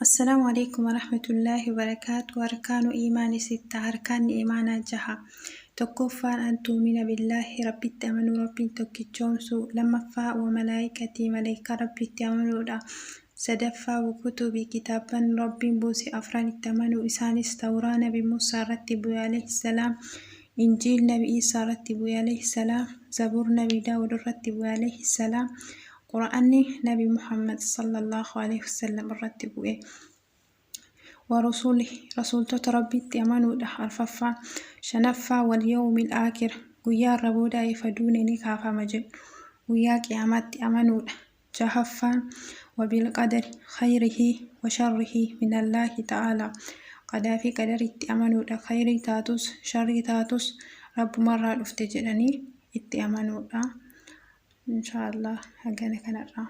Assalaamu alaikum warahmatullaahi wabarakaatu. Arkaanu iimaani sitta, arkaanni iimaanaa jaha. Tokkoffaan an tu'umina billaahi, Rabbitti amanuu, Rabbiin tokkichoomsuu. Lammaffaa wa malaayikatii, maleeykaa Rabbiitti amanuudha. Sadaffaa wa kutubii, kitaabban Rabbiin buuse afran itti amanuu. Isaanis Tawraa Nabi Muusaa irratti bu'e alayhi salaam, Injiil Nabi Iisaa irratti bu'e alayhi salaam, Zabuur Nabi Daawud irratti bu'e alayhi salaam, Qur'aanni Nabi Muhammad sallallaahu aleyhi wasallam irratti bu'e. Wa rusulihi, rasuultota Rabbiitti amanuudha arfaffaan. Shanaffaa wal yawmil aakhir, guyyaa irra boodaa ifa duune ni kaafama jedhu, guyyaa qiyaamaatti amanuudha. Jahaffaan wa bil qadari khayrihi wa sharrihi minallaahi ta'aalaa, qadaa fi qadariitti amanuudha, khayrii taatus sharrii taatus Rabbumarraa dhufte jedhanii itti amanuudha. Inshaa Allah hagana kanarraa.